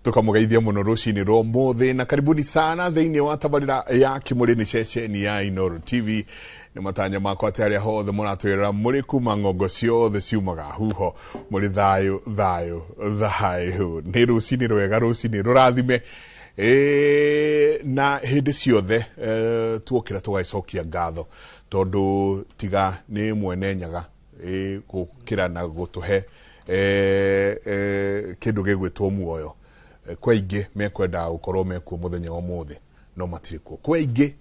Tukamũgeithia mũno rũcinĩ rwa ũmũthĩ na karibuni sana thĩinĩ wa tabarĩra ya Kĩmũrĩ nĩ ceceni ya Inooro TV. Nĩ matanya makwa atĩ arĩa hothe mũratwĩrora mũrĩ kuma ng'ongo ciothe ciumaga huho mũrĩ thayũ thayũ thayũ. Nĩ rũcinĩ rwega, rũcinĩ rũrathime. Na hĩndĩ ciothe tuokĩra tũgagĩcokia ngatho tondũ tiga nĩ mwene Nyaga gũkĩra na gũtũhe kĩndũ gĩgwĩtwo muoyo. Kwĩ aingĩ mekwendaga gũkorwo mekuo mũthenya wa ũmũthĩ no matirĩ kuo. Kwĩ aingĩ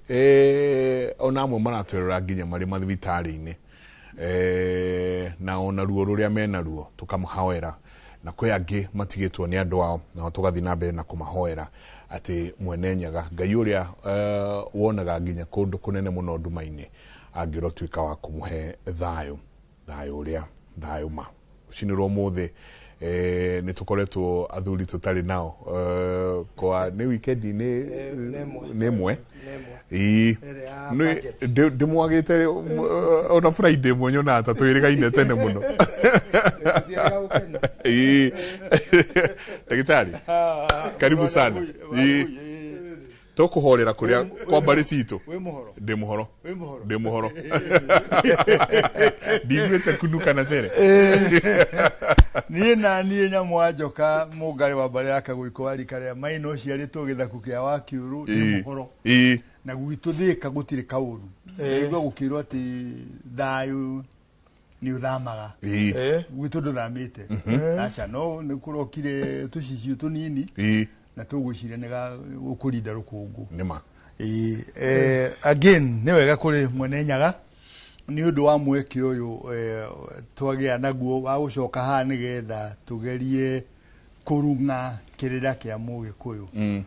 ona amwe maratwĩrora nginya marĩ mathibitarĩ-inĩ na ona ruo rũrĩa menaruo tũkamahoera, na kwĩ angĩ matigĩtwo nĩ andũ ao nao tũgathiĩ na mbere na kũmahoera atĩ mwene Nyaga Ngai ũrĩa wonaga nginya kũndũ kũnene mũno nduma-inĩ angĩrotuĩka wa kũmũhe thayũ, thayũ ũrĩa thayũ ma. Rũcinĩ rwa ũmũthĩ nĩ tũkoretwo athuri tũtarĩ nao kwa nĩ weekend nĩ nĩ ĩmwe. Ĩĩ. Ndĩmwagĩte ona Friday ĩmwe nyonaga ta twĩrĩgaine tene mũno. Ĩĩ. Ndagĩtarĩ, karibu sana. Ĩĩ. Tũkũhorera kũrĩa kwa mbarĩ citũ. Wĩ mũhoro? Ndĩ mũhoro. Wĩ mũhoro? Ndĩ mũhoro. Ndiguĩte kunuka na cere. Niĩ na niĩ nyamũ wa njoka mũngarĩ wa mbarĩ ya Kagũikũ wa rika rĩa Maina ũciarĩtwo gĩthaku kĩa Wakiũrũ ndĩ mũhoro. Na gwitũ Thĩka gũtirĩ kaũru. Ndaigua gũkĩrwo atĩ thayũ nĩ ũthamaga. Gwitũ ndũthamĩte. Aca, no nĩ kũrokire tũcicio tũnini. Na tũgwĩciria nĩ gũkũrinda rũkũngũ. Nĩma. Again nĩ wega kũrĩ mwene Nyaga nĩ ũndũ wa mweke ũyũ twagĩa naguo wa gũcoka haha nĩgetha tũgerie kũrung'a kĩrĩra kĩa Mũgĩkũyũ.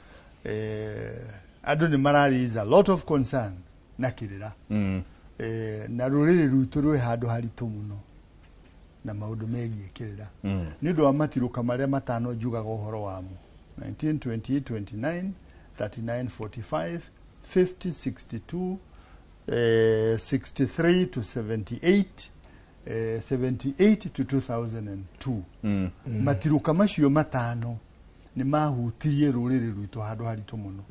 Andũ nĩ mara raise a lot of concern na kĩrĩra. Na rũrĩrĩ rwitũ rwĩ handũ haritũ mũno na maũndũ megiĩ kĩrĩra. Nĩ ũndũ wa matirũka marĩa matano njugaga ũhoro wamo. 1928, 29, 39, 45, 50, 62, 63 to 78, 78 to 2002. Matirũka macio matano nĩ mahutirie rũrĩrĩ rwitũ handũ haritũ mũno.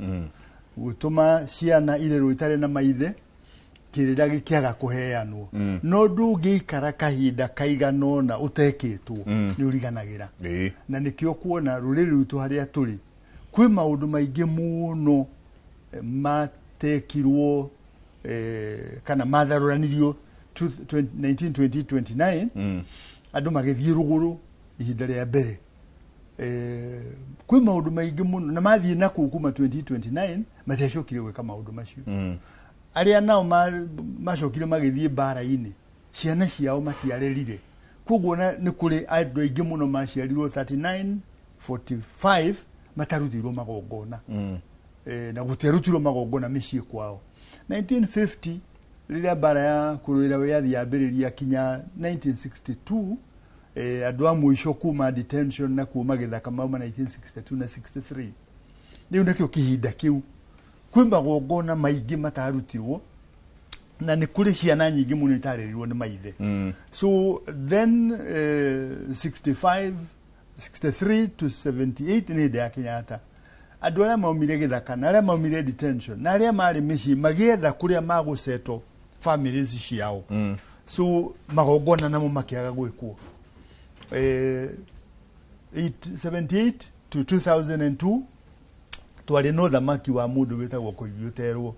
Gũtũma ciana irerwo itarĩ na maithe, kĩrĩra gĩkĩaga kũheanwo. No ndũngĩikara kahinda kaigana ũna ũtekĩtwo, nĩ ũriganagĩra. Na nĩkĩo kuona rũrĩrĩ rwitũ harĩa tũrĩ, kwĩ maũndũ maingĩ mũno matekirwo kana matharũranirio 1920-29, andũ magĩthiĩ rũgũrũ ihinda rĩa mbere. Kwĩ maũndũ maingĩ mũno na mathiĩ na kũu kuma 2029 matiacokire gwĩka maũndũ macio. Arĩa nao macokire magĩthiĩ mbara-inĩ, ciana ciao matiarerire. Koguo nĩ kũrĩ andũ aingĩ mũno maciarirwo 39, 45 matarutĩirwo magongona. Na gũtiarutirwo magongona mĩciĩ kwao. 1950 rĩrĩa mbara ya kũrũĩra wĩyathi yambĩrĩria kinya 1962, andũ a mũico kuma detention na kuma gĩthaka mauma 1962 na 63. Rĩu nakĩo kĩhinda kĩu kwĩ magongona maingĩ matarutirwo na nĩ kũrĩ ciana nyingĩ mũno itarerirwo nĩ maithe. So then 65, 63 to 78 nĩ hĩndĩ ya Kenyatta. Andũ arĩa maumire gĩthaka na arĩa maumire detention na arĩa marĩ mĩciĩ magĩetha kũrĩa magũsettle families ciao. So magongona namo makĩaga gwĩkwo. 78 to 2002 twarĩ na ũthamaki wa mũndũ wĩtagwo Koigi Ũterwo.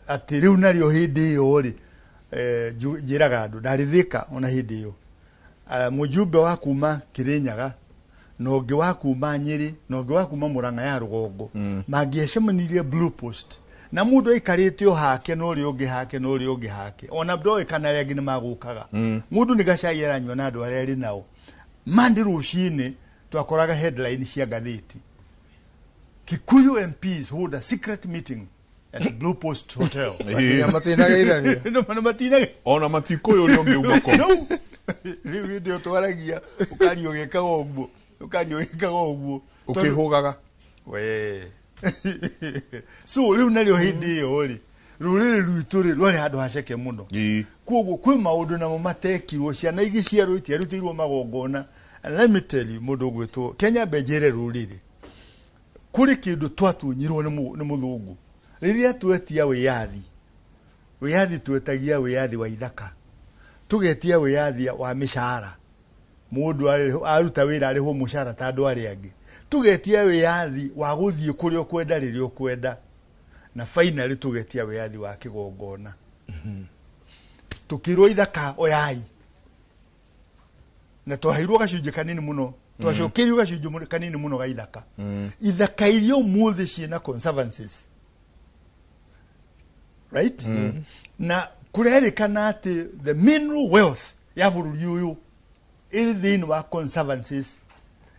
Atĩ rĩu narĩo hĩndĩ ĩyo rĩ, njĩraga andũ ndarĩ Thĩka ona hĩndĩ ĩyo. Mũjumbe wa kuma Kĩrĩnyaga na ũngĩ wa kuma Nyĩrĩ na ũngĩ wa kuma Mũrang'a ya rũgongo mangĩacemanirie Blue Post na mũndũ aikarĩte o hake na ũrĩa ũngĩ hake na ũrĩa ũngĩ hake ona ndoĩ kana arĩa angĩ nĩ magũkaga. Mũndũ nĩ gacai aranyua na andũ arĩa arĩ nao. Monday rũcinĩ twakoraga headline cia ngathĩti, Kikuyu MPs hold a secret meeting at Blue Post Hotel. Nginya matinageithania. No, matinage. Ona matikũĩ ũrĩa ũngĩ uma kũ. No. Rĩu hĩndĩ ĩyo twaragia ũkaria ũgĩkaga ũguo, ũkaria ũgĩkaga ũguo. Ũkĩhũgaga. We. So rĩu narĩo hĩndĩ ĩyo rĩ, rũrĩrĩ rwitũ rĩ rwarĩ handũ haceke mũno. Koguo kwĩ maũndũ namo matekirwo, ciana igĩciarwo itiarutĩirwo magongona. And let me tell you, mũndũ ũgwĩtwo Kenya mbenjere rũrĩrĩ, kũrĩ kĩndũ twatunyirwo nĩ mũthũngũ rĩrĩa twetia wĩyathi. Wĩyathi twetagia wĩyathi wa ithaka, tũgetia wĩyathi wa mĩcara, mũndũ aruta wĩra arĩhwo mũcara ta andũ arĩa angĩ, tũgetia wĩyathi wa gũthiĩ kũrĩa ũkwenda rĩrĩa ũkwenda, na finally tũgetia wĩyathi wa kĩgongona. Tũkĩrwo ithaka oyai, na twaheirwo gacunjĩ kanini mũno, twacokeirio gacunjĩ kanini mũno ga ithaka. Ithaka iria ũmũthĩ ciĩna conservancies, right? Na kũrerĩkana atĩ the mineral wealth ya bũrũri ũyũ ĩrĩ thĩinĩ wa conservancies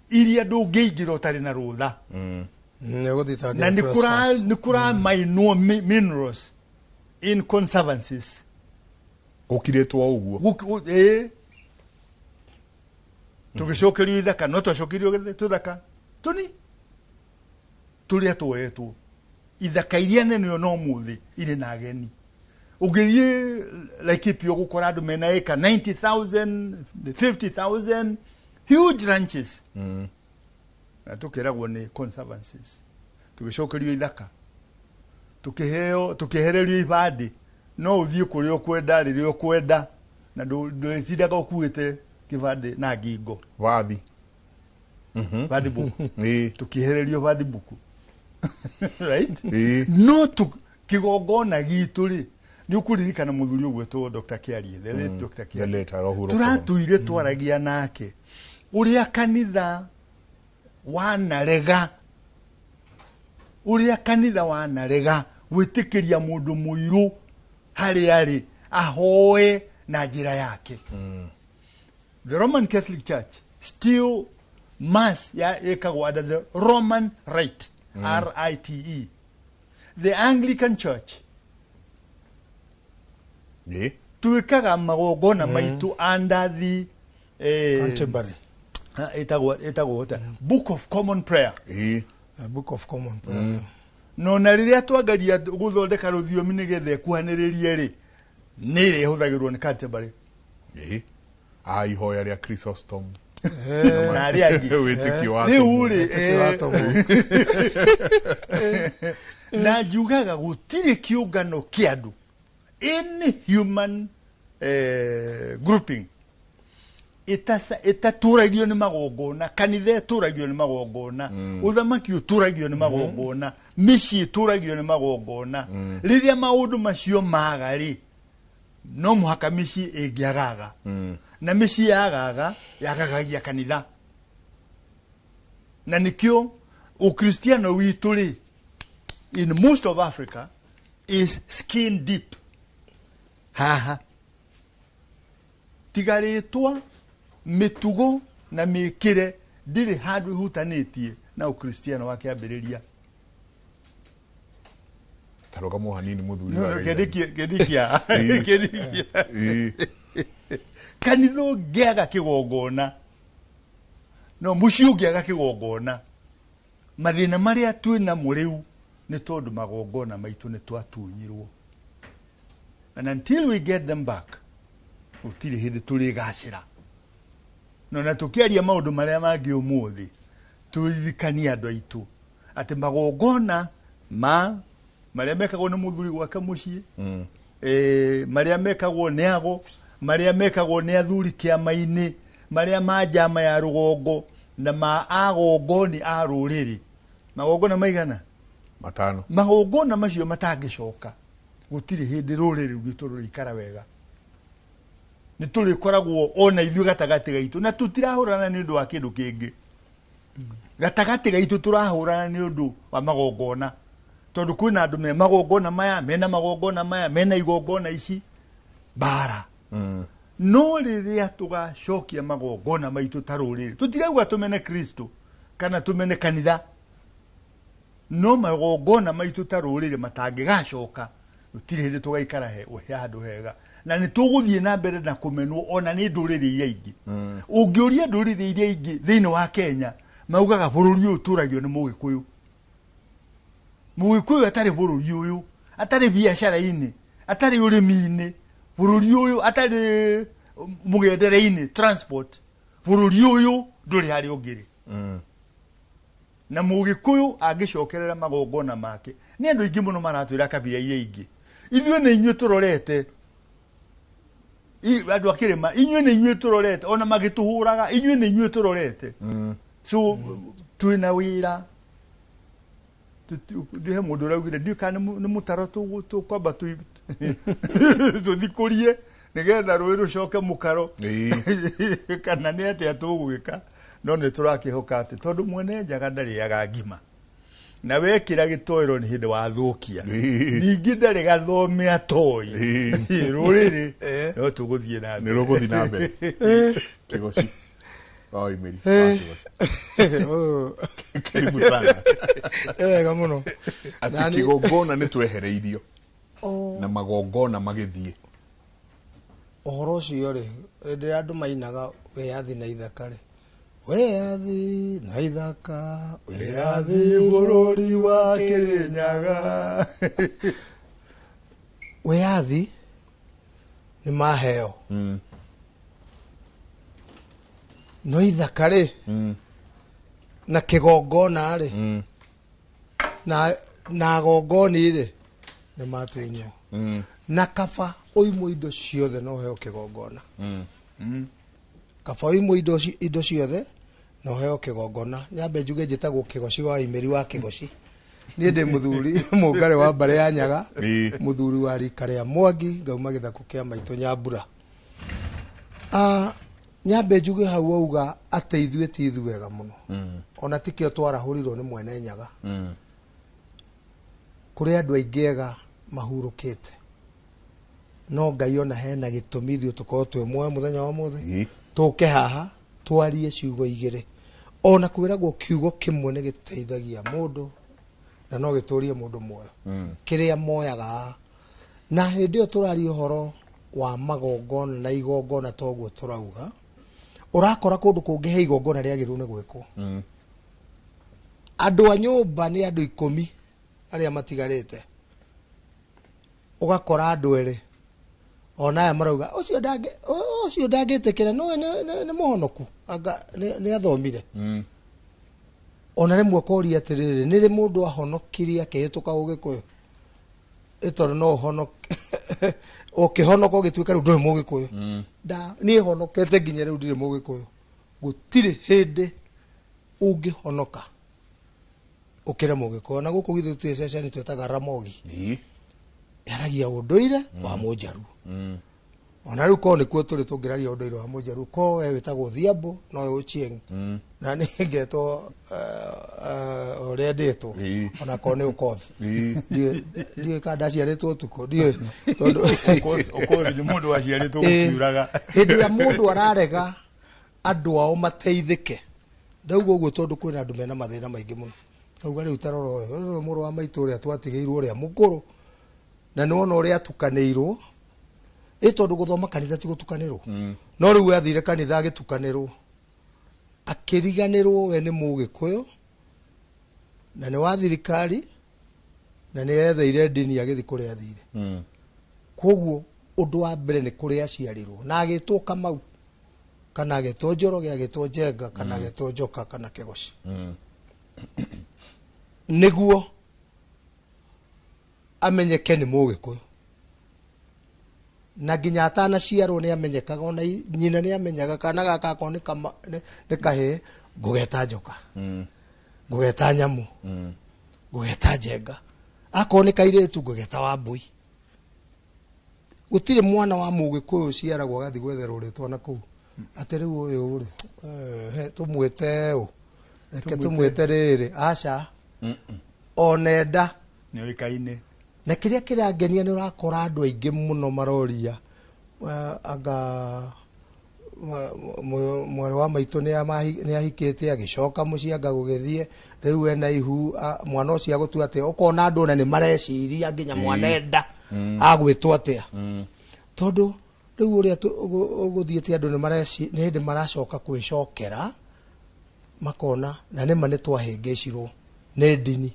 iria ndũngĩingĩra ũtarĩ na rũtha. Nĩ Na nĩ kũra mainwo minerals in conservancies. Gũkirĩtwo ũguo. Ĩĩ, tũgĩcokerio ithaka, no twacokerio tũthaka tũni tũrĩa tuoetwo. Ithaka iria nene ona ũmũthĩ irĩ na ageni. Ũngĩthiĩ Laikipia ũgũkora andũ mena ĩka 90,000, 50,000, huge ranches. Na tũkeragwo nĩ conservancies. Tũgĩcokerio ithaka, tukĩheo, tukĩhererio ibandĩ, no ũthiĩ kũrĩa ũkwenda rĩrĩa ũkwenda, na ndũrĩtindaga ũkuĩte kĩbandĩ na ngingo. Wathi. Bathi book. Tukĩhererio bathi book, right? Ĩĩ. No tu kĩgongona gitũ rĩ, nĩ ũkũririkana mũthuri ũgwĩtwo Dr. Kiarie, the late Dr. The Kiarie. late Arohuro. Tũratũire twaragia nake ũrĩa kanitha wanarega, ũrĩa kanitha wanarega gwĩtĩkĩria mũndũ mũirũ harĩa arĩ ahoe na njĩra yake. The Roman Catholic Church still mass ya ĩkagwo under the Roman Rite, Rite. The Anglican Church, Twĩkaga magongona maitũ under the Canterbury. Ĩtagwo atĩa? Book of Common Prayer. Book of Common Prayer. No na rĩrĩa twangaria gũthondeka rũthiomi nĩgetha ĩkuhanĩrĩrie rĩ, nĩ ĩrĩa ĩhũthagĩrwo nĩ Canterbury. Ĩĩ, a ihoya rĩa Chrysostom. Na arĩa angĩ. Wĩtĩkio wa Rĩu Atũmwo. rĩ, Wĩtĩkio wa Atũmwo. Na njugaga gũtirĩ kĩũngano kĩa andũ, any human grouping ĩtatũragio nĩ magongona. Kanitha ĩtũragio nĩ magongona, ũthamaki ũtũragio nĩ magongona, mĩciĩ ĩtũragio nĩ magongona. Rĩrĩa maũndũ macio maga rĩ, no mũhaka mĩciĩ ĩngĩagaga, na mĩciĩ yagaga yagagagia kanitha. Na nĩkĩo ũkristiano witũ rĩ, in most of Africa is skin deep. Haha tiga rĩtwa, mĩtugo na mĩkĩre ndĩrĩ handũ ĩhutanĩtie na ũkristiano wa kĩambĩrĩria. Tarũgamo hanini, mũthuri No, wa no, Raila. kĩndĩkia kĩndĩkia. Kanitha ũngĩaga kĩgongona, no mũciĩ ũngĩaga kĩgongona, mathĩna marĩa twĩ namo rĩu nĩ tondũ magongona maitũ nĩ twatunyirwo, and until we get them back, gũtirĩ hĩndĩ tũrĩgacĩra. No na tũkĩaria maũndũ marĩa mangĩ ũmũthĩ, tũririkanie andũ aitũ atĩ magongona ma marĩa mekagwo nĩ mũthuri gwake mũciĩ, marĩa mekagwo nĩ ago, marĩa mekagwo nĩ athuri kĩama-inĩ, marĩa ma njama ya rũgongo na ma agongoni a rũrĩrĩ, magongona maigana? 5. Magongona macio matangĩcoka, gũtirĩ hĩndĩ rũrĩrĩ rwitũ rũrĩikara wega. Nĩ tũrĩkoragwo ona ithuĩ gatagatĩ gaitũ na tũtirahũrana nĩ ũndũ wa kĩndũ kĩngĩ. Gatagatĩ gaitũ tũrahũrana nĩ ũndũ wa magongona, tondũ kwĩna andũ me magongona maya, mena magongona maya, mena igongona ici mbara. No rĩrĩa tũgacokia magongona maitũ ta rũrĩrĩ, tũtirauga tũmene Kristo kana tũmene kanitha, no magongona maitũ ta rũrĩrĩ matangĩgacoka, gũtirĩ hĩndĩ tũgaikara he handũ hega, na nĩ tũgũthiĩ na mbere na kũmenwo ona nĩ ndũrĩrĩ iria ingĩ. Ũngĩũria ndũrĩrĩ iria ingĩ thĩinĩ wa Kenya, maugaga bũrũri ũyũ ũtũragio nĩ Mũgĩkũyũ. Mũgĩkũyũ atarĩ bũrũri ũyũ, atarĩ biacara-inĩ, atarĩ ũrĩmi-inĩ, bũrũri ũyũ atarĩ mũgendere-inĩ, transport, bũrũri ũyũ Ndũrĩ harĩa ũngĩrĩ. Na Mũgĩkũyũ angĩcokerera magongona make, nĩ andũ aingĩ mũno maratwĩra kabira iria ingĩ, ithuĩ nĩ inyuĩ tũrorete. Andũ a kĩrĩma, inyuĩ nĩ inyuĩ tũrorete, ona magĩtũhũraga, inyuĩ nĩ inyuĩ tũrorete. So twĩna wĩra. He mũndũ ũraugire, ndiũĩ kana nĩ mũtaro tũkwamba tũthikũrie nĩgetha rũĩ rũcoke mũkaro, kana nĩ atĩa tũgwĩka, no nĩ tũrakĩhoka atĩ tondũ mwene njaga ndarĩaga ngima, na wekĩra gĩtoero nĩ hĩndĩ wathũkia, ningĩ ndarĩ gathome atoĩ rũrĩrĩ, no tũgũthiĩ na nĩ mbere. Rũgũthiĩ na mbere. Kĩgoci wa Imeri wa Kĩgoci. Ũyũ, karibu sana. Nĩ wega mũno. Atĩ kĩgongona nĩ twehereirio na magongona magĩthiĩ. Ũhoro ũcio rĩ, hĩndĩ ĩrĩa andũ mainaga wĩyathi na ithaka rĩ, wĩyathi na ithaka, wĩyathi bũrũri wa Kĩrĩnyaga, wĩyathi nĩ maheo, no ithaka rĩ na kĩgongona rĩ na agongoni rĩ nĩ matunywo. Na kaba ũimwo indo ciothe no ũheo kĩgongona. Kaba ũimwo indo ciothe na ũheo kĩgongona. Nyambe njuge njĩtagwo Kĩgoci wa Imeri wa Kĩgoci. Niĩ ndĩ mũthuri mũngarĩ wa mbarĩ ya Nyaga, mũthuri wa rika rĩa Mwangi, ngauma gĩthaku kĩa maitũ Nyambura. Nyambe njuge hau wauga atĩ ithuĩ ti ithuega mũno, ona tikĩo twarahũrirwo nĩ mwene Nyaga. Kũrĩ andũ aingĩ ega mahurũkĩte, no Ngai ona hena gĩtũmi ithuĩ tũkorwo twĩ muoyo mũthenya wa ũmũthĩ, tũke haha twarie ciugo igĩrĩ. Ona kwĩragwo kiugo kĩmwe nĩ gĩteithagia mũndũ na no gĩtũrie mũndũ muoyo, kĩrĩa moyaga. Na hĩndĩ ĩyo tũraria ũhoro wa magongona na igongona, toguo tũrauga ũrakora kũndũ kũngĩ he igongona rĩagĩrĩirwo nĩ gwĩkwo, andũ a nyũmba nĩ andũ 10 arĩa matigarĩte, ũgakora andũ erĩ ona aya marauga ũcio ũcio ndangĩtĩkĩra, no nĩ mũhonoku, anga nĩ athomire. Ona rĩmwe ũkoria atĩrĩrĩ, nĩ rĩ mũndũ ahonokirie akĩhĩtũka ũgĩkũyũ? Ĩ tondũ no ũhonoke, ũkĩhonoka ũgĩtuĩka rĩu ndũrĩ mũgĩkũyũ. Niĩ honokete nginya rĩu ndirĩ mũgĩkũyũ. Gũtirĩ hĩndĩ ũngĩhonoka ũkĩre mũgĩkũyũ. Na gũkũ gwitũ twĩ ceceni twĩtaga Ramogi, yaragia ũndũire wa mũnjaruo. Ona rĩu korwo nĩkuo tũrĩ tũngĩraria ũndũire wa mũnjaruo, korwo we wĩtagwo Thiambo no we Ochieng, na nĩ ngetwo ũrĩa ndĩtwo, ona korwo nĩ Okoth. Ndiũĩ kana ndaciarĩtwo ũtukũ, ndiũĩ tondũ Okoth nĩ mũndũ waciarĩtwo gũkiuraga. Hĩndĩ ĩrĩa mũndũ ararega andũ ao mateithĩke, ndauga ũguo tondũ kwĩna andũ mena mathĩna maingĩ mũno. Ndauga rĩu ta rora ũyũ, ũyũ nĩwe mũrũ wa maitũ ũrĩa twatigĩirwo ũrĩa mũkũrũ, na nĩ wona ũrĩa atukanĩirwo. Ĩ tondũ gũthoma kanitha ti gũtukanĩrwo, no rĩu we athire kanitha agĩtukanĩrwo, akĩriganĩrwo we nĩ mũgĩkũyũ na nĩ wa thirikari na nĩ etheire ndini agĩthiĩ kũrĩa athire. Koguo ũndũ wa mbere nĩ kũrĩa aciarirwo na agĩtwo Kamau kana agĩtwo Njoroge, agĩtwo Njenga kana agĩtwo Njoka kana Kĩgoci, nĩguo amenyeke nĩ mũgĩkũyũ. Na nginya atanaciarwo nĩ amenyekaga, ona nyina nĩ amenyaga kana gaka akorwo nĩ kahĩĩ, ngũgeta Njoka, ngũgeta Nyamũ, ngũgeta Njenga, akorwo nĩ kairĩtu ngũgeta Wambũi. Gũtirĩ mwana wa mũgĩkũyũ ũciaragwo agathiĩ gwetherwo rĩtwa na kũu atĩ rĩu ũyũ rĩ, tũmwĩte ũ, reke tũmwĩte rĩrĩ, aca, onenda nĩ ũĩkaine. Na kĩrĩa kĩrangenia nĩ ũrakora andũ aingĩ mũno maroria, anga mwarĩ wa maitũ nĩ ahikĩte agĩcoka mũciĩ, anga gũgĩthiĩ rĩu ena ihu, mwana ũcio agũtua atĩa? Ũkona andũ ona nĩ mareciria nginya mwana enda agwĩtwo atĩa, tondũ rĩu ũrĩa ũgũthiĩte andũ nĩ hĩndĩ maracoka kwĩcokera, makona na nĩma nĩ twahĩngĩcirwo nĩ ndini.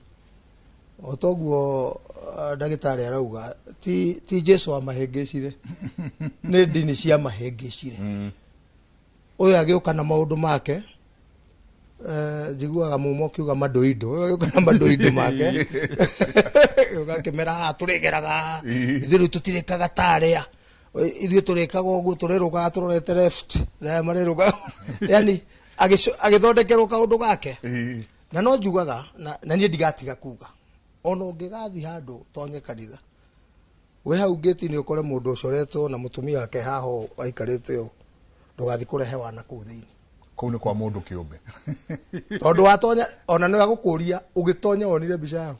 O toguo ndagĩtarĩ arauga, ti Jesu amahĩngĩcire, nĩ ndini ciamahĩngĩcire. Ũyũ agĩũka na maũndũ make. Njiguaga mumo kiuga mandoindo ũyũ agĩũka na mandoindo make ũgakĩmera haha tũrĩgeraga ithuĩ rĩu tũtirĩkaga ta arĩa ithuĩ tũrĩkaga ũguo tũrĩrũgaga tũrorete left na aya marĩrũgaga yani agĩthondekerwo kaũndũ gake. Na no njugaga na niĩ ndigatiga kuga ona ũngĩgathiĩ handũ tonye kanitha wĩ hau ngĩti-inĩ ũkore mũndũ ũcoretwo na mũtumia wake haha ũũ aikarĩte ũũ, ndũgathiĩ kũrehe wana kũu thĩinĩ. Kũu nĩ kwa mũndũ kĩũmbe. Tondũ watonya ona nĩ agũkũria ũgĩtonya wonire mbica yao.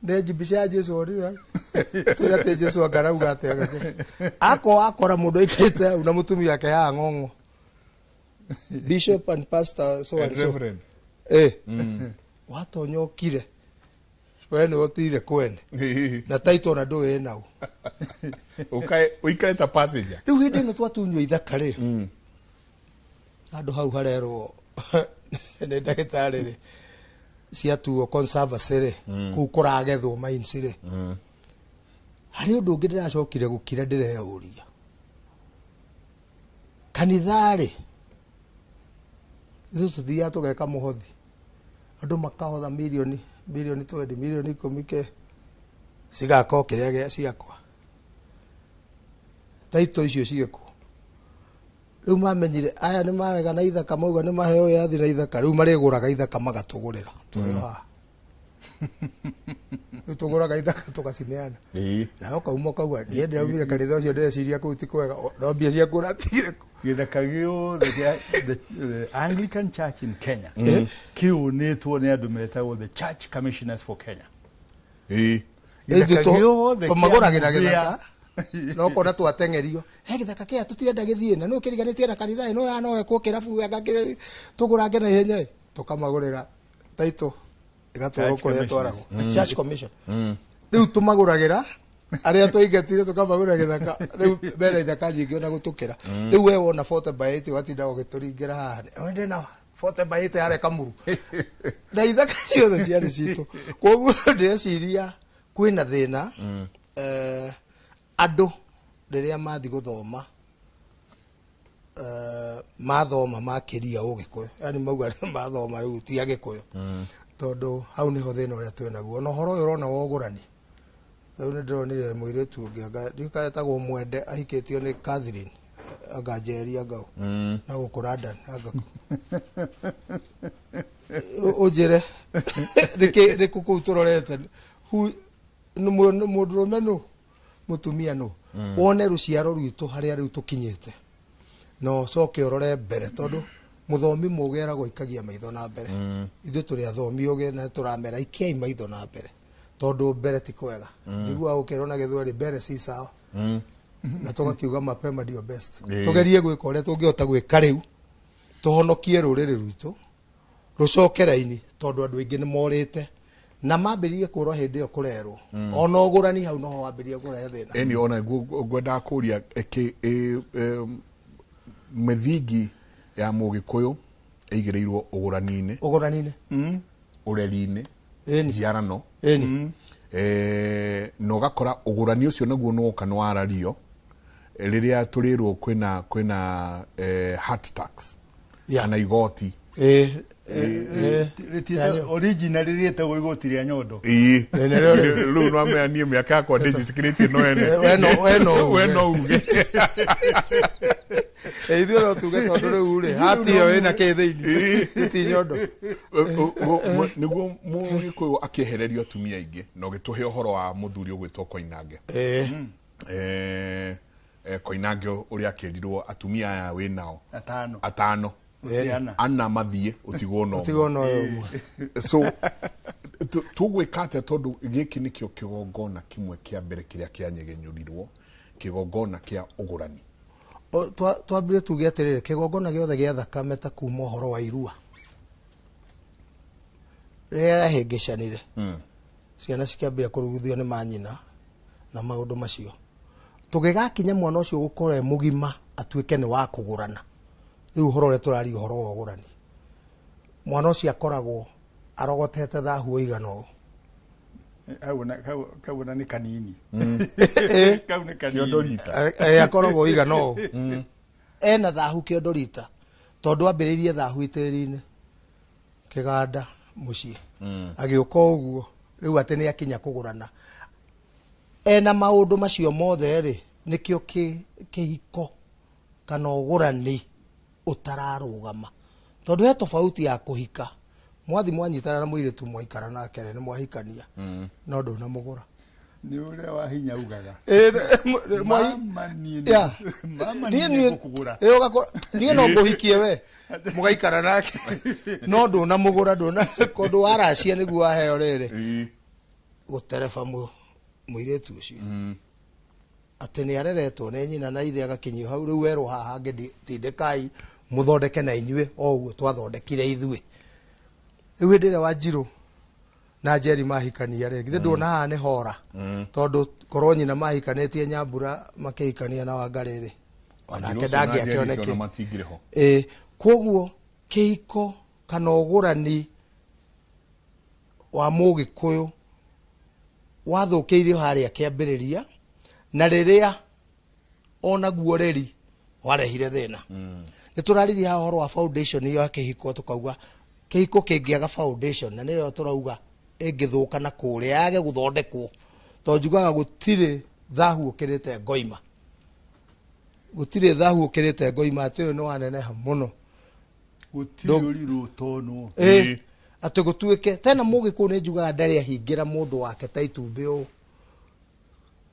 Nĩ mbica ya Jesu wonire hau. Twĩre atĩ Jesu anga arauga atĩa gake. Ako akora mũndũ aikarĩte hau na mũtumia wake haha ng'ong'o. Bishop and pastor so and so. Reverend. Watonya ũkire. We nĩ ũtire kwene. Na title ona ndũĩ nau. Ũikare ta passenger. Rĩu hĩndĩ ĩno twatunywo ithaka rĩ. Handũ hau harerwo nĩ ndagĩtarĩ rĩ ciatuo conservancy rĩ kũu kũragethwo mines rĩ. Harĩ ũndũ ũngĩ ndĩracokire gũkira ndĩreyũria. Kanitha rĩ ithuĩ tũthiaga tũgeka mũhothi. Andũ makahotha mirioni, mirioni 20, mirioni 10 ke cigaka o kĩrĩa gĩa ciakwa. Taito icio ciĩkũ. Rĩu mamenyire aya nĩ marega na ithaka mauga nĩ maheo wĩyathi na ithaka rĩu marĩgũraga ithaka magatũgũrĩra tũrĩ haha. Rĩu tũgũraga ithaka tũgacineana. Nawe ũkauma ũkauga niĩ ndĩraumire kanitha ũcio ndĩreciria kũu ti kwega no mbia ciaku ũratigire kũ. Gĩthaka gĩothe kĩa the Anglican Church in Kenya kĩũnĩtwo nĩ andũ metagwo the Church Commissioners for Kenya. Gĩthaka gĩothe kĩa Tũmagũragĩra Mũhĩa. gĩthaka no kona twateng'erio he gĩthaka kĩa tũtirenda gĩthiĩ na nũ kĩriganĩtie na kanitha ĩno ya no ekwo kĩrabu tũgũrange na ihenya ĩ tũkamagũrĩra taito ĩgatwarwo Church kũrĩa Commissioners. ĩtwaragwo Church Commission. Rĩu tũmagũragĩra arĩa twaingatire tũkamagũrĩra gĩthaka rĩu mena ithaka nyingĩ ona gũtũkĩra. Rĩu we wona 40 by 80 watinda ũgĩtũringĩra haha we ndĩna 40 by 80 harĩa Kamuru na ithaka ciothe ciarĩ citũ. Koguo ndĩreciria kwĩna thĩna andũ rĩrĩa mathiĩ gũthoma mathoma makĩria ũgĩkũyũ yani mauga mathoma rĩu ti agĩkũyũ tondũ hau nĩho thĩna ũrĩa twĩnaguo. Na ũhoro ũyũ ũrona wa ũgũrani rĩu nĩ ndĩronire mũirĩtu ũngĩ anga ndiũĩ kana etagwo Mwende ahikĩtio nĩ Catherine anga Njeri anga ũ na gũkũ London anga kũ. Ũnjĩre nĩkĩ nĩkũ kũu tũrorete mũndũrũme nũ mũtumia nũ wone rũciaro rwitũ harĩa rĩu tũkinyĩte na ũcoke ũrore mbere tondũ mũthomi mũgĩ eragwo ikagia maitho na mbere. Ithuĩ tũrĩ athomi ũgĩ na tũramera ikiai maitho na mbere tondũ mbere ti kwega. Njiguaga gũkĩrwo na gĩthweri mbere si sawa. Na tũgakiuga mapema ndio best. Tũgerie gwĩka ũrĩa tũngĩhota gwĩka rĩu tũhonokie rũrĩrĩ rwitũ rũcoke raini tondũ andũ aingĩ nĩ morĩte na mambĩrĩrie kũrwo hĩndĩ ĩyo kũrerwo ona ũgũrani hau noho wambĩrĩrie kũrehe thĩna. Ĩni ona ngwendaga kũria mĩthingi ya mũgĩkũyũ ĩigĩrĩirwo ũgũrani-inĩ. Ũgũrani-inĩ. Ũreri-inĩ. Ĩni. Njiarano. Ĩni. Na ũgakora ũgũrani ũcio naguo nĩ woka nĩ warario rĩrĩa tũrĩrwo kwĩna hat tax kana igoti. Originally rĩtagwo igoti rĩa nyondo. Rĩu no amenya niĩ mĩaka yakwa ndĩnjĩtĩkĩrĩtie no ene. We no We no uge. Ithuĩ no tuge tondũ rĩu rĩ, hati ĩyo ĩna kĩ thĩinĩ? Ti nyondo. Nĩguo mũgĩkũyũ akĩehererio atumia aingĩ na ũgĩtũhe ũhoro wa mũthuri ũgwĩtwo Koinange. Koinange ũrĩa akĩrirwo atumia aya wĩ nao. Atano. Atano. Ana. Ana mathiĩ ũtigwo na ũmwe. Ũtigwo na ũyũ ũmwe. So tũgwĩka atĩa tondũ gĩkĩ nĩkĩo kĩgongona kĩmwe kĩa mbere kĩrĩa kĩanyegenyũrirwo, kĩgongona kĩa ũgũrani. Twambire tuge atĩrĩrĩ, kĩgongona gĩothe gĩa thakame ta kuma ũhoro wa irua rĩrĩa rĩahĩngĩcanire, ciana cikĩambia kũrugithio nĩ manyina na maũndũ macio, tũgĩgakinya mwana ũcio gũkorwo e mũgima atuĩke nĩ wa kũgũrana. Rĩu ũhoro ũrĩa tũraria ũhoro wa ũgũrani, mwana ũcio akoragwo arogotete thahu ũigana ũũ. Kau na nĩ kanini. Kau nĩ kanini. Kĩondo rita. Akoragwo ũigana ũũ. Ena thahu kĩondo rita tondũ ambĩrĩirie thahu itĩri-inĩ. Kĩganda mũciĩ agĩũka ũguo rĩu atĩ nĩ akinya kũgũrana ena maũndũ macio mothe rĩ, nĩkĩo kĩhiko kana ũgũrani ũtararũgama, tondũ he tofauti ya kũhika mwathi mwanyitana na mũirĩtu mwaikara nake rĩ, nĩ mwahikania no ndũnamũgũra. Nĩ ũrĩa wa hinya ugaga. Mama Mama niĩ nĩngũkũgũra. Niĩ no ngũhikie we mũgaikara nake no ndũnamũgũra, ndũna kũndũ waracia nĩguo waheo rĩrĩ gũtereba mũirĩtu ũcio atĩ nĩ areretwo nĩ nyina na ithe agakinyio hau rĩu werwo haha hangĩ tindĩkai mũthondeke na inyuĩ o ũguo twathondekire ithuĩ. Rĩu hĩndĩ ĩrĩa Wanjirũ na Njeri mahikania rĩ, githĩ ndũona haha nĩ hora, tondũ korwo nyina mahikanĩtie Nyambura makĩhikania na Wangarĩ rĩ, onake ndangĩakĩoneke. Ĩĩ, koguo kĩhiko kana ũgũrani wa Mũgĩkũyũ wathũkĩirio harĩa kĩambĩrĩria, na rĩrĩa onaguo rĩri warehire thĩna. Nĩ tũraririe haha ũhoro wa foundation ya kĩhiko, tũkauga kĩhiko kĩngĩaga foundation, na nĩyo tũrauga ĩngĩthũka na kũrĩa yage gũthondekwo, tondũ njugaga gũtirĩ thahu ũkĩrĩte ngoima, gũtirĩ thahu ũkĩrĩte ngoima, atĩ ũyũ nĩ waneneha mũno, gũtirĩ ũrirũ ũtonwo. Ĩĩ, atĩ gũtuĩke tena Mũgĩkũyũ nĩ njugaga ndarĩ ahingĩra mũndũ wake ta itumbĩ ũũ,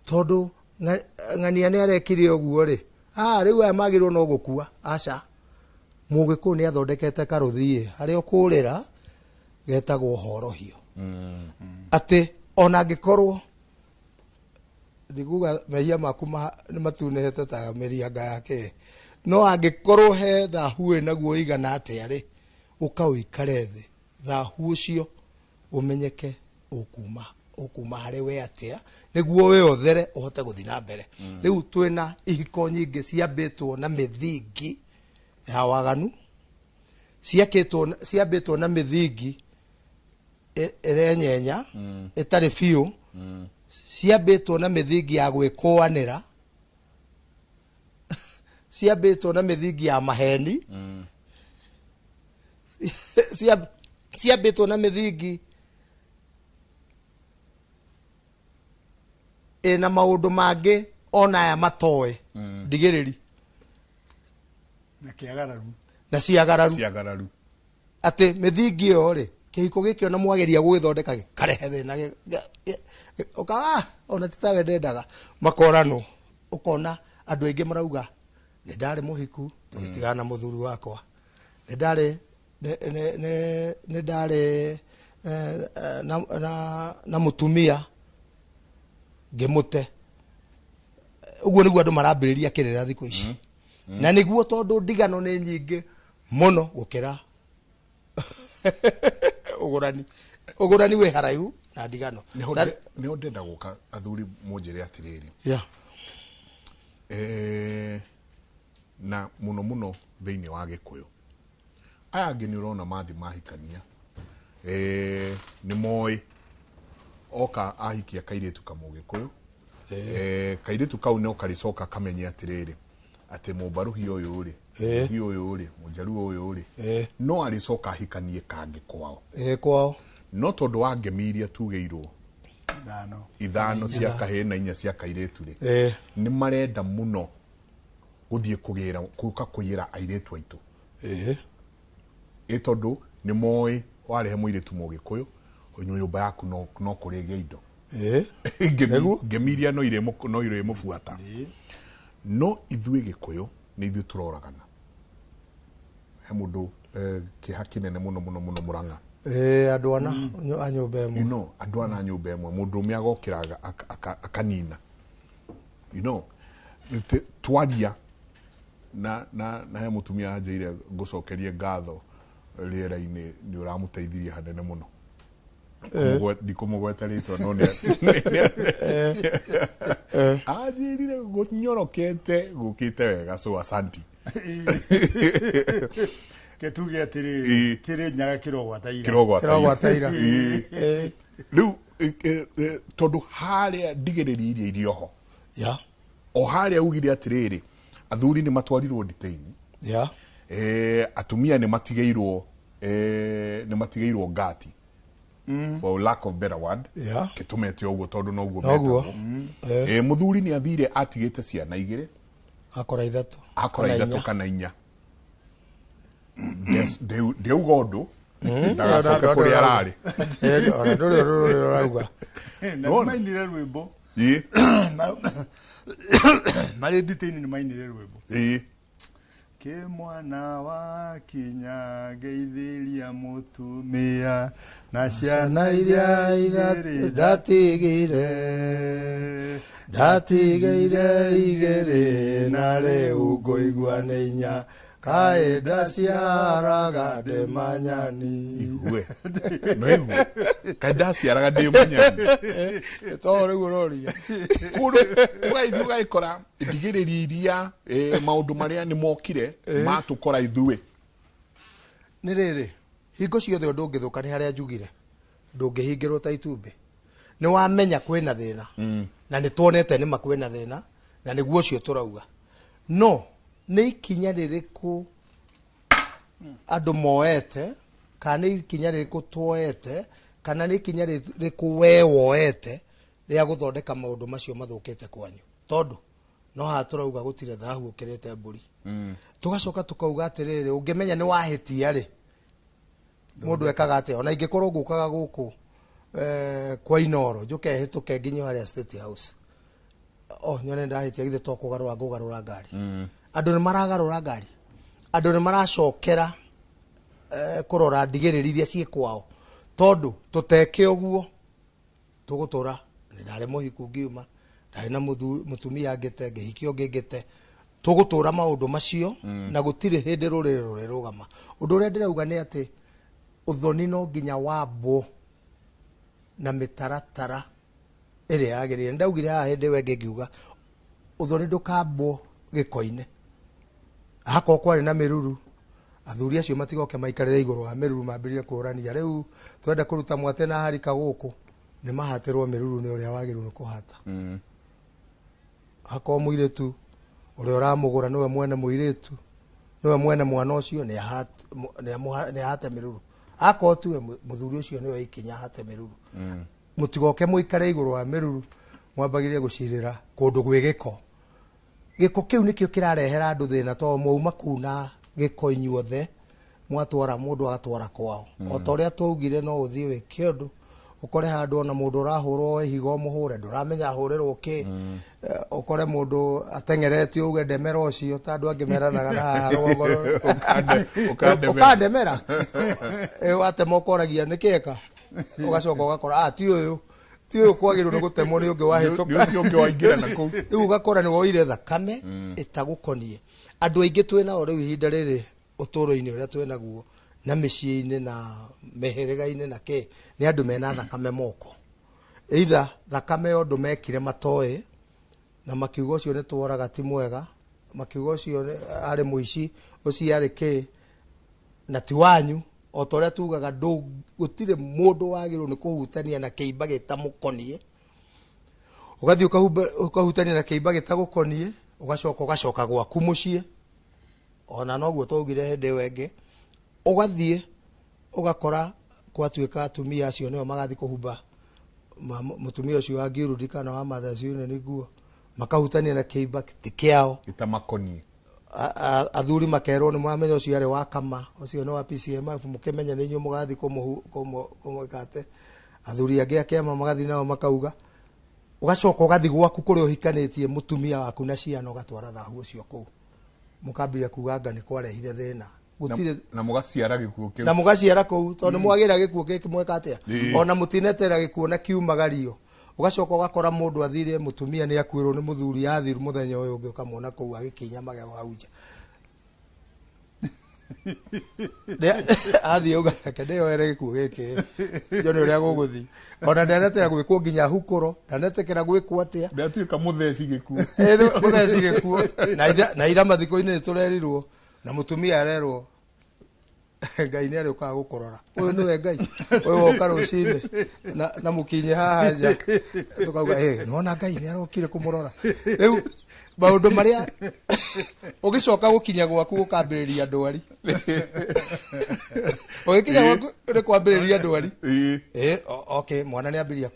tondũ ng'ania nĩ arekire ũguo rĩ, rĩu aya magĩrĩirwo no gũkua. Aca, Mũgĩkũyũ nĩ athondekete karũthiĩ harĩa ũkũrĩra getagwo horohio, atĩ ona angĩkorwo ndikuga mehia maku nĩ matunĩhĩte ta mĩrianga yake, no angĩkorwo he thahu wĩnaguo ũigana atĩa rĩ, ũka ũikare thĩ, thahu ũcio ũmenyeke ũkuma harĩ we atĩa, nĩguo we ũthere ũhote gũthiĩ na mbere. Rĩu twĩna ihiko nyingĩ ciambĩtwo na mĩthingi ya waganu, ciambĩtwo na mĩthingi ĩrenyenya ĩtarĩ biũ, ciambĩtwo na mĩthingi ya gwĩkũanĩra, ciambĩtwo na mĩthingi ya maheni, ciambĩtwo na mĩthingi ĩna maũndũ mangĩ ona aya matoĩ ndigĩrĩri na kĩagararu na ciagararu, atĩ mĩthingi ĩyo rĩ, kĩhiko gĩkĩ ona mwageria gũgĩthondeka gĩkarehe thĩna, ũkaga ona ti tawe ndendaga, makoranwo. Ũkona andũ aingĩ marauga nĩ ndarĩ mũhiku tũgĩtigana na mũthuri wakwa, nĩ ndarĩ na mũtumia ngĩmũte. Ũguo nĩguo andũ marambĩrĩria kĩrĩra thikũ ici, na nĩguo tondũ ndigano nĩ nyingĩ mũno gũkĩra ũgũrani. Ũgũrani wĩ haraihu na ndigano. Nĩho ndenda gũka athuri mũnjĩre atĩrĩrĩ, na mũno mũno thĩinĩ wa Gĩkũyũ aya angĩ nĩ ũrona mathi mahikania, nĩ moĩ oka ahikia kairĩtu kamũgĩkũyũ, kairĩtu kau no karĩcoka kamenye atĩrĩrĩ atĩ mũmbaruhi ũyũ rĩ, mũhi ũyũ rĩ, mũnjaruo ũyũ rĩ, no arĩcoka ahikanie kangĩ kwao. Kwao. No tondũ wa ngemi iria tugĩirwo ithano cia kahĩĩ na inya cia kairĩtu rĩ, nĩ marenda mũno gũthiĩ kũgĩra kũka kũiyĩra airĩtu aitũ. Ĩ tondũ nĩ moĩ warehe mũirĩtu mũgĩkũyũ nyũmba yaku no kũrĩgĩa indo. Ngemi iria no irĩmũbuata. No ithuĩ Gĩkũyũ nĩ ithuĩ tũroragana. He mũndũ kĩeha kĩnene mũno mũno mũno Mũrang'a. Andũ ana a nyũmba ĩmwe. You know, andũ ana a nyũmba ĩmwe, mũndũ ũmwe agokĩra akanina. You know, twaria na he mũtumia anjĩire ngũcokerie ngatho rĩera-inĩ nĩ ũramũteithirie hanene mũno. Ndikũmũgweta rĩtwa no nĩ anjĩrire gũnyorokete gũkĩte wega, so asanti. Ketuge atĩrĩrĩ, kĩrĩ nyaga kĩrogwata ira. Kĩrogwata ira. Rĩu tondũ harĩa ndigĩrĩri iria irĩ oho. O harĩa ugire atĩrĩrĩ, athuri nĩ matwarirwo nditĩini. Atumia nĩ matigĩirwo nĩ matigĩirwo ngati, for lack of better word. Kĩtũmete ũguo tondũ noguo Noguo. metagwo. Mũthuri nĩ athire atigĩte ciana igĩrĩ, akora ithatũ, akora kana ithatũ inya. Kana inya. Ndĩuga ũndũ ndagacoke kũrĩa ararĩ. Ona ndũrĩ ũndũ ũrĩa ũrauga. Na Nona. nĩmainire rwĩmbo. Marĩ nditĩ-inĩ nĩmainire rwĩmbo. Kä mwana wa kinya ngeithĩria mũtumia na ciana ciana iria igĩrĩ ndatigire, ndatigĩire igĩrĩ na rĩu ngũigua nĩ inya, kaĩ ndaciaraga ndĩ manyani. Igue no igue kaĩ ndaciaraga ndĩ mũnyani. To rĩu ũroria. Kũndũ ũgaithiĩ ũgagĩkora ndigĩrĩri iria, maũndũ marĩa nĩ mokire matũkora ithuĩ. Nĩ rĩrĩ, hingo ciothe ũndũ ũngĩthũka nĩ harĩa njugire ndũngĩhingĩrwo ta itumbĩ. Nĩ wamenya kwĩna thĩna, na nĩ tuonete nĩma kwĩna thĩna, na nĩguo ũcio tũrauga. No nĩ ikinya rĩrĩkũ andũ moete, kana nĩ ikinya rĩrĩkũ tuoete, kana nĩ ikinya rĩrĩkũ we woete rĩa gũthondeka maũndũ macio mathũkĩte kwanyu? Tondũ no haha tũrauga gũtirĩ thahu ũkĩrĩte mbũri. Tũgacoka tũkauga atĩrĩrĩ, ũngĩmenya nĩ wahĩtia rĩ, mũndũ ekaga atĩa? Ona ingĩkorwo ngũkaga gũkũ kwa Inoro, njũke hĩtũke nginye harĩa State House, oh, nyone ndahĩtia, githĩ to kũgarũra ngũgarũra ngari? Andũ nĩ maragarũra ngari, andũ nĩ maracokera kũrora ndigĩrĩri iria ciĩ kwao, tondũ tũteke ũguo tũgũtũra. Nĩ ndarĩ mũhiku ngiuma, ndarĩ na mũtumia ngĩte, ngĩhikio ngĩngĩte, tũgũtũra maũndũ macio na gũtirĩ hĩndĩ rũrĩrĩ rũrĩrũgama. Ũndũ ũrĩa ndĩrauga nĩ atĩ ũthoni no nginya wambwo na mĩtaratara ĩrĩa yagĩrĩire. Nĩndaugire haha hĩndĩ ĩyo ĩngĩ ngiuga ũthoni ndũkambwo gĩko-inĩ. Akorwo kwarĩ na mĩruru, athuri acio matigoke maikarĩre igũrũ wa mĩruru mambĩrĩrie kũrania rĩu twenda kũruta mwate na harika gũkũ. Nĩ mahatĩrwo mĩruru nĩ ũrĩa wagĩrĩirwo nĩ kũhata. Akorwo mũirĩtu ũrĩa ũramũgũra nĩwe mwene mũirĩtu, nĩwe mwene mwana ũcio, nĩ ahate mĩruru. Akorwo tiwe, mũthuri ũcio nĩwe ikinya ahate mĩruru. Mũtigoke mũikare igũrũ wa mĩruru mwambagĩrĩrie gũcirĩra kũndũ gwĩ gĩko. Gĩko kĩu nĩkĩo kĩrarehera andũ thĩna, tondũ mwauma kũu na gĩko inyuothe, mwatwara mũndũ agatwara kwao. O ta ũrĩa twaugire, no ũthiĩ wĩke ũndũ ũkore handũ ona mũndũ ũrahũrwo ihiga ũmũhũre, ndũramenya ahũrĩrwo kĩ. Ũkore mũndũ ateng'eretio uge ndemera ũcio, ta andũ angĩ meranaga na haha rũgongo. Ũkandemera. Ũkandemera. Watema ũkoragia nĩ kĩeka, ũgacoka ũgakora ah, ti ũyũ, ti ũyũ kwagĩrĩirwo nĩ gũtemwo, nĩ ũngĩ wahĩtũka. Nĩ ũcio ũngĩ waingĩra na kũu. Rĩu ũgakora nĩ woire thakame ĩtagũkoniĩ. Andũ aingĩ twĩ nao rĩu ihinda rĩrĩ ũtũũro-inĩ ũrĩa twĩ naguo na mĩciĩ-inĩ na mĩhĩrĩga-inĩ na kĩ, nĩ andũ mena thakame moko, either thakame ya ũndũ mekire matoĩ na makiuga ũcio nĩ tworaga ti mwega, makiuga ũcio arĩ mũici, ũcio arĩ kĩ, na ti wanyu. O ta ũrĩa tugaga, gũtirĩ mũndũ wagĩrĩirwo nĩ kũhutania na kĩimba gĩtamũkoniĩ. Ũgathiĩ ũkahutania na kĩimba gĩtagũkoniĩ, ũgacoka ũgacoka gwaku mũciĩ. Ona noguo twaugire hĩndĩ ĩyo ĩngĩ, ũgathiĩ ũgakora gwatuĩka atumia acio nĩo magathiĩ kũhumba mũtumia ũcio wa Ngiurudi kana wa Mothers Union nguo, makahutania na kĩimba ti kĩao. Gĩtamakoniĩ. Athuri makerwo nĩ mwamenya ũcio arĩ wa kama, ũcio nĩ wa PCMF, mũkĩmenye nĩ inyuĩ mũgathiĩ kũmwĩkate. Athuri angĩ a kĩama magathiĩ nao makauga. Ũgacoka ũgathiĩ gwaku kũrĩa ũhikanĩtie mũtumia waku na ciana, ũgatwara thahu ũcio kũu, mũkambĩrĩria kuga anga nĩ kwarehire thĩna. Gũtirĩ. Na mũgaciara gĩkuũ kĩu. Na mũgaciara kũu, tondũ nĩ mwagĩra gĩkuũ gĩkĩ mweka atĩa. Ona mũtinetera gĩkuũ na kiumagario. Ũgacoka ũgakora mũndũ athire, mũtumia nĩ akuĩrwo nĩ mũthuri, athiru, mũthenya ũyũ ũngĩ ũkamwona kũu agĩkinya magego hau nja. Athiĩ auga reke ndĩyoere gĩkuũ gĩkĩ njone ũrĩa gũgũthiĩ. Ona ndanetĩkĩra gwĩkwo nginya hukũro, ndanetĩkĩra gwĩkwo atĩa. Ndatuĩka mũtheci gĩkuũ. Mũtheci gĩkuũ. Na ira mathiko-inĩ nĩ tũrerirwo na mũtumia arerwo Ngai nĩ arĩũkaga gũkũrora. Ũyũ nĩwe Ngai ũyũ woka rũcinĩ na mũkinye haha nja, tũkauga, "Ĩ, nĩwona Ngai nĩ arokire kũmũrora rĩu." Maũndũ marĩa ũgĩcoka gũkinya gwaku gũkambĩrĩria ndwari. Ũgĩkinya gwaku nĩ kwambĩrĩria ndwari. Okay, mwana nĩ ambĩrĩria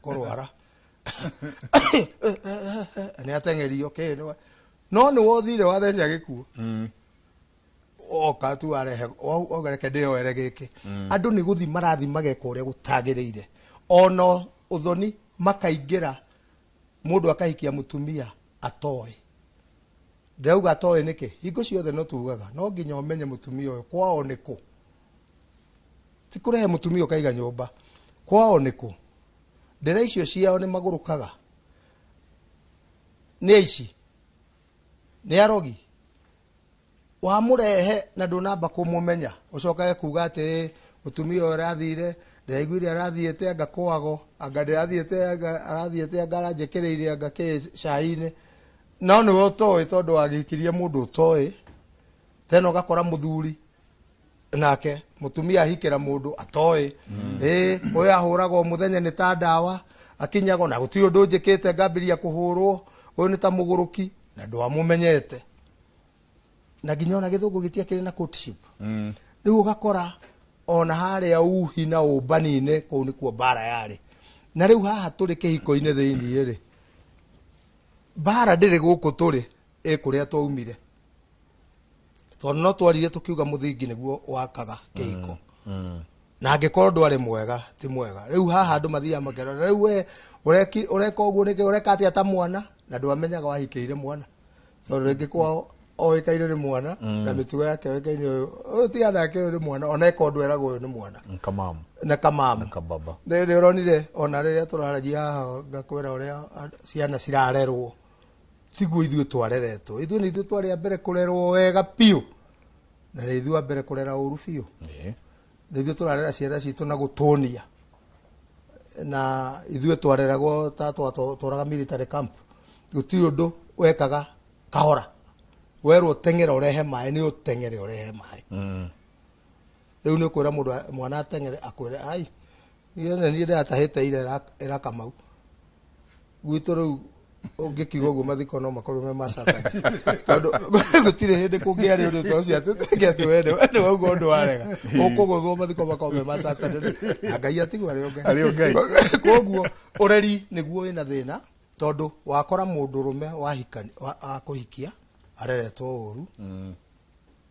kũrwara. Nĩ ateng'erio kĩ no nĩ wothire watheca gĩkuũ. Oka tu arehe wauga reke ndĩyoere gĩkĩ. Andũ nĩ gũthi marathi mageka ũrĩa gũtagĩrĩire. Ona ũthoni makaingĩra mũndũ akahikia mũtumia atoĩ. Ndĩrauga atoĩ nĩkĩ? Hingo ciothe no tugaga no nginya ũmenye mũtumia ũyũ kwao nĩ kũ. Ti kũrehe mũtumia ũkaiga nyũmba. Kwao nĩ kũ? Ndĩra icio ciao nĩ magũrũkaga. Nĩ aici. Nĩ arogi. Wamũrehe na ndũnamba kũmũmenya ũcokage kuga atĩ mũtumia ũyũ arathire ndĩraiguire arathiĩte anga kwago anga ndĩrathiĩte anga arathiĩte anga aranjĩkĩrĩire anga kĩ cai-inĩ no nĩwe ũtoĩ tondũ wagĩkirie mũndũ ũtoĩ tena ũgakora mũthuri nake mũtumia ahikĩra mũndũ atoĩ ũyũ ahũragwo mũthenya nĩ ta ndawa akinyagwo na gũtirĩ ũndũ njĩkĩte ngambĩrĩria kũhũrwo ũyũ nĩ ta mũgũrũki na ndwamũmenyete na nginya ona gĩthũngũ gĩtiakĩrĩ na courtship. Rĩu ũgakora ona harĩa uhi na ũmbani-inĩ kũu nĩkuo mbara yarĩ. Na rĩu haha tũrĩ kĩhiko-inĩ thĩiniĩ rĩ, mbara ndĩrĩ gũkũ tũrĩ ĩ kũrĩa twaumire. Tondũ no twarire tũkiuga mũthingi nĩguo wakaga kĩhiko. Na angĩkorwo ndwarĩ mwega ti mwega. Rĩu haha andũ mathiaga makerora rĩu we ũreka ũguo nĩkĩ ũreka atĩa ta mwana na ndwamenyaga wahikĩire mwana. Tondũ rĩngĩ kwao oĩkaine nĩ mwana na mĩtugo yake oĩkaine ũyũ ũyũ tiga nake ũyũ nĩ mwana ona eka ũndũ eragwo ũyũ nĩ mwana. Kamamu. Na kamamu. Na kababa. Nĩ ũronire ona rĩrĩa tũraragia haha ngakwĩra ũrĩa ciana cirarerwo tiguo ithuĩ twareretwo. Ithuĩ nĩ ithuĩ twarĩ a mbere kũrerwo wega biũ na nĩ ithuĩ a mbere kũrera ũru biũ. Nĩ ithuĩ tũrarera ciana citũ na gũtũnia na ithuĩ twareragwo ta twatũraga military camp. Gũtirĩ ũndũ wekaga kahora. Werwo teng'era ũrehe maĩ nĩ ũteng'ere ũrehe maĩ. Rĩu nĩ ũkwĩra mũndũ mwana ateng'ere akwĩre ai niĩ niĩ ndĩratahĩte ira ĩra Kamau. Gwitũ rĩu ũngĩkiuga ũguo mathiko no makorwo me ma Saturday. Tondũ gũtirĩ hĩndĩ kũngĩarĩ ũndũ ta ũcio atĩ tuge atĩ we nĩ wauga ũndũ warega. Ũkũgũthwo mathiko makorwo me ma Saturday. Na Ngai atigwo arĩ o Ngai. Arĩ o Ngai. Koguo ũreri nĩguo wĩna thĩna tondũ wakora mũndũrũme akũhikia areretwo ũru.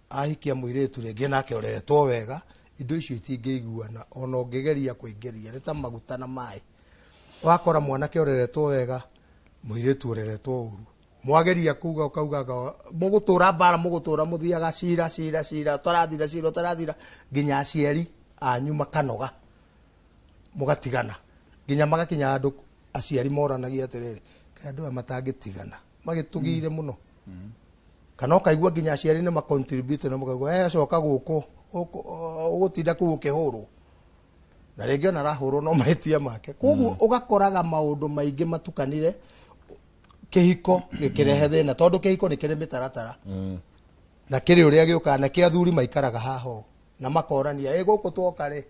Ahikia mũirĩtu rĩngĩ nake ũreretwo wega indo icio itingĩiguana ona ũngĩgeria kũingĩria nĩ ta maguta na maĩ. Wakora mwanake ũreretwo wega mũirĩtu ũreretwo ũru. Mwageria kuga ũkaugaga mũgũtũra mbara mũgũtũra mũthiaga cira cira cira ũtarathira cira ũtarathira nginya aciari anyu makanoga mũgatigana nginya magakinya andũ aciari moranagia atĩrĩrĩ kaĩ andũ aya matangĩtigana magĩtũgire mũno. Kana ũkaigua nginya aciari nĩ macontribute na mũkaigua coka gũkũ ũgũtinda kũu ũkĩhũrwo na rĩngĩ ona arahũrwo no mahĩtia make. Koguo ũgakoraga maũndũ maingĩ matukanire kĩhiko gĩkĩrehe thĩna tondũ kĩhiko nĩ kĩrĩ mĩtaratara na kĩrĩ ũrĩa gĩũkaga na kĩ athuri maikaraga haha ũũ na makorania ĩ gũkũ twoka rĩ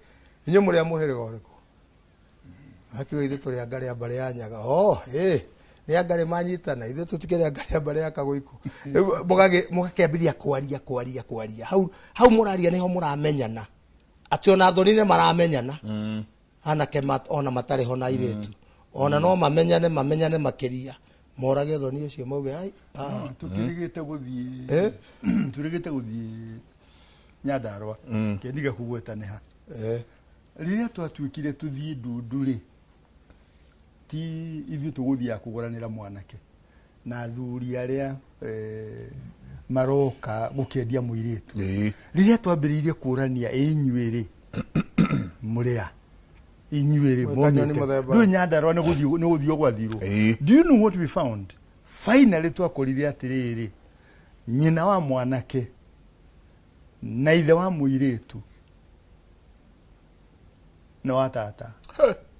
inyuĩ mũrĩ a mũhĩrĩga ũrĩkũ? Akiuga ithuĩ tũrĩ a ngarĩ a mbarĩ ya Nyaga. Oh, ĩ nĩ a ngarĩ manyitana ithuĩ tũtikĩrĩ a ngarĩ a mbarĩ ya Kagũikũ. Rĩu mũgakĩambĩrĩria kwaria kwaria kwaria hau hau mũraria nĩho mũramenyana atĩ ona athoni nĩ maramenyana anake ona matarĩ ho na airĩtu ona no mamenyane mamenyane makĩria morage ũthoni ũcio mauge ai Tũkĩrĩgĩte gũthiĩ tũrĩgĩte gũthiĩ Nyandarua kĩndiga kũgweta nĩ ha rĩrĩa twatuĩkire tũthiĩ ndundu rĩ ti ithuĩ tũgũthiaga kũgũranĩra mwanake na athuri arĩa maroka gũkĩendia mũirĩtu. Rĩrĩa twambĩrĩirie kũrania inyuĩ rĩ mũrĩ a inyuĩ rĩ momĩte ndũĩ Nyandarua nĩ gũthiĩ gwathirwo. Do you know what we found? Finally twakorire atĩrĩrĩ nyina wa mwanake na ithe wa mũirĩtu na wa tata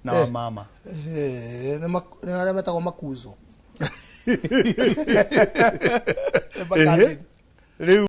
na wa mama nĩ arĩa metagwo makuzo. Rĩu